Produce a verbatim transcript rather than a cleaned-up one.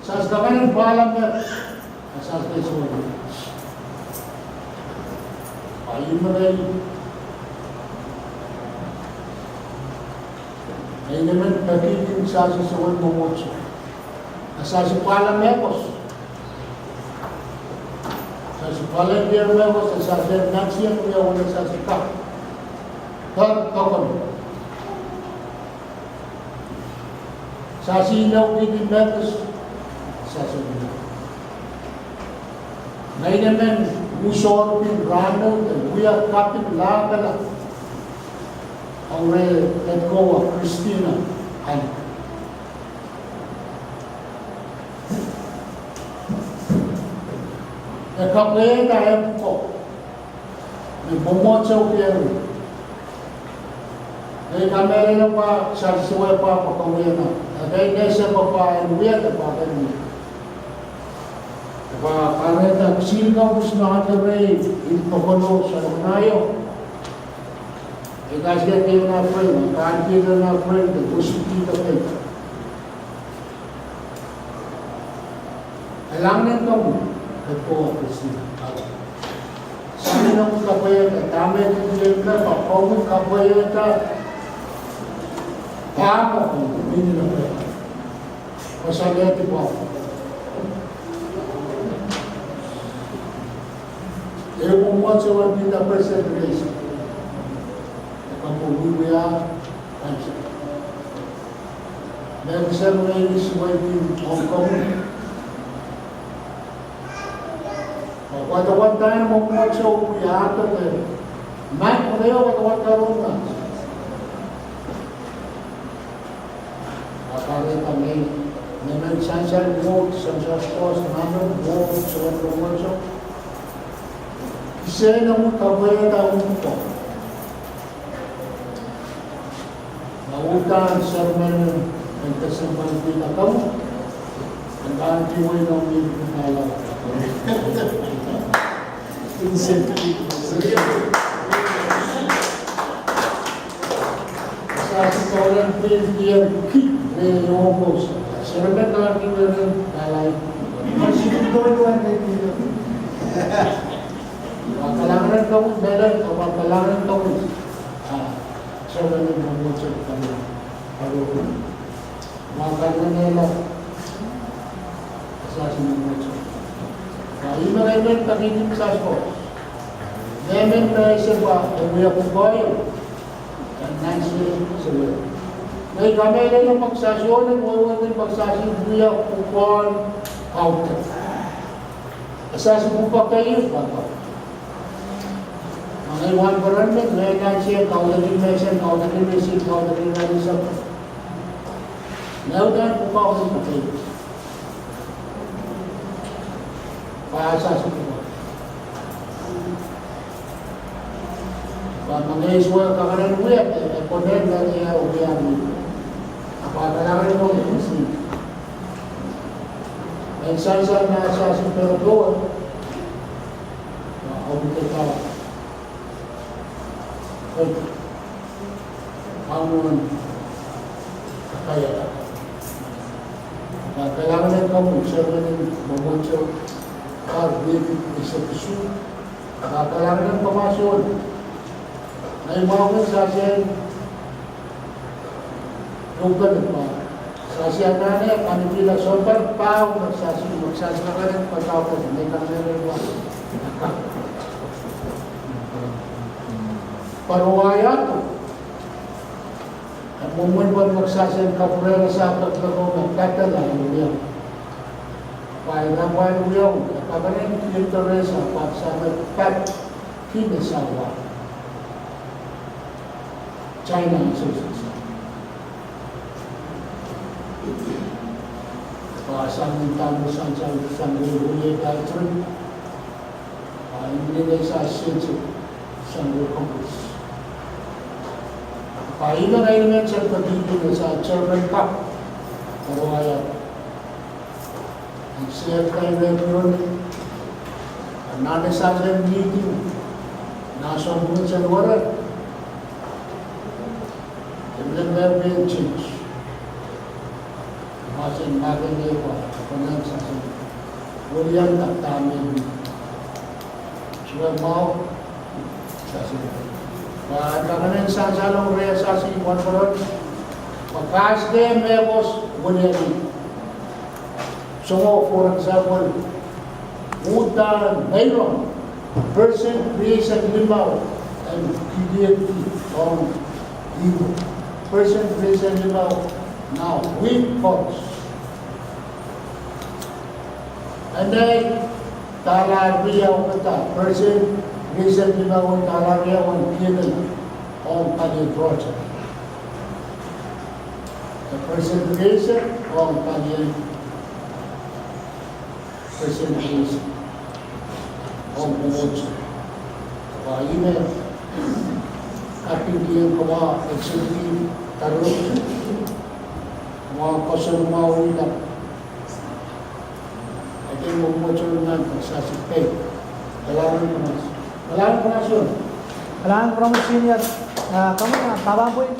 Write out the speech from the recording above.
Sas kakanen pwala me, a sas kei sohte. A ih me kei, a ih me men pekihkin sas sohte mwomwohdiso. A sas pwala mehkot. Sas pwala mehkot, a sas nantieng wia wene sas kak. Kak, kakon. Sasi inoukihdi mehkot, sasi inoukihdi. Ngehi men usohki rahno de wia kaping lapala. Ong re Petkowa Christina Ann. E kapwaiada epwuko. Ni mwomwohdiso keri. Ngehi kamehlele pwe sasi wehwe pwe pwe kawiana. Ekei nese pwe pwe en wia de pwe en wia. Pwe kahrehda kisin kampus me akerei, in pokolo, salonaio. E kaske kei na friend, kan kei na friend, de kusiki de kei. Kalahngan en Kauno, e pwe Christina. Sani nan kapwaiada, dahme kihdi me pwe Kauno kapwaiada, pahmo Kauno, mihmi nan pwe. Pwe sani e dipwa. E mwomwohdiso en Pinda Presbyterian. E kapw wiewia, ansou me kisang me inis wai pin ong Kauno. Wadawad dahme mwomwohdiso wia ahpw e mat, pwe e wadawad karonge. Ahpw kahrehda me, me men sansal ward, sansal pwohs, me men ward, sohte mwomwohdiso. Kisehn omw kapwaiada omw pwoat. Ma uhdahn sermon en Desemba en pid akan, en pahn kihwei noumw ni pid nala. Sasi kaulen pil dier ki me yohpos. Sermon pahn kihwei noumw nala. Ma kalahngan en Kauno, mehla, ma kalahngan en Kauno. Ah, sermon en mwomwohdiso, kalahngan. Aro. Ma kalahngan en Kauno. Sasi mwomwohdiso. Ah, ih me ngehi men pekihkin sas ko. Mehmen me ese pwe e wia pwukoa. Nan sile sile. Ngehi kamehlele pwe sasi ohl en wehwehki pwe sasi wia pwukoahn kaudok. Sasi pwukoa kei pwukoa. Ngehi wahnpoaron me, me nan sile kaudok, me sile kaudok, me sile kaudok, me sile kaudok. Ngehi uhdahn pwukoa kei. Pwe sasi pwukoa. Pwe ma ngehi sohte kak en wia, e, e konen me e wia ni. Ahpw kalahngan en Kauno, e sile. En sansal me sasi pil pwukoa. Pwe omw kehda. Pwe Kauno en kapwaiada. Ma kalahngan en Kauno, sermon en mwomwohdiso, pwe wihk ise kisu. Ma kalahngan en Kauno, sohte. Ngehi mwahu me sasi en, nukene ma sasi anahne, ma ni pil sounpar pau, ma sasi, ma sasi anahne, pwe pau, pwe ngehi kamehlele pwe pwukoa. Pwe rohng ahi ahdo. E mwomwen pwe me sasi en kapwurehla sahpw pekpeko me patala en wia. Pwe e nan pwukoa en wia, e pahn kak en kihdo rehn sahpw pwe sahpw me pat kihme sahpw. China en sehse. Pwe sang ni dahme sansal sang ni wia patron. Pwe ih me ngehi sehse sang ni kompos. Pwe ih me ngehi men sehse pwe kihdi me sa chairman pak. Pwe rohng ahi ahdo. Sehse kai me pione. Anahne sehse meeting. Nan sounpwong sehse were. Emlen me pil change. Mahsen mahkele pwe, pwe nan William Doctor Mary. Suwed mwahu. Pwe kamenehn sansal ong reh sasi wan koaros. Pwe kahs de mehkot wiliandi. Soangen, for example, uhdahn meirong, percent rieisek limau en kihdi ong Ipru. Percent rieisek limau, now, wheat crops. Ene dahla riau, kitail percent rieisek limau en dahla riau en kihdi ong palien project. Percent rieisek ong palien, percent rieisek ong komodo. Pwe ine, kapingkihong komwi executive director, komwi koasoia mwahu ina. Ede mwomwohdiso nan sasi pei. Kalahngan Thomas. Kalahngan Thomas. Kalahngan Thomas Senior. Ah, kamu, ah, Pahpah Pwin.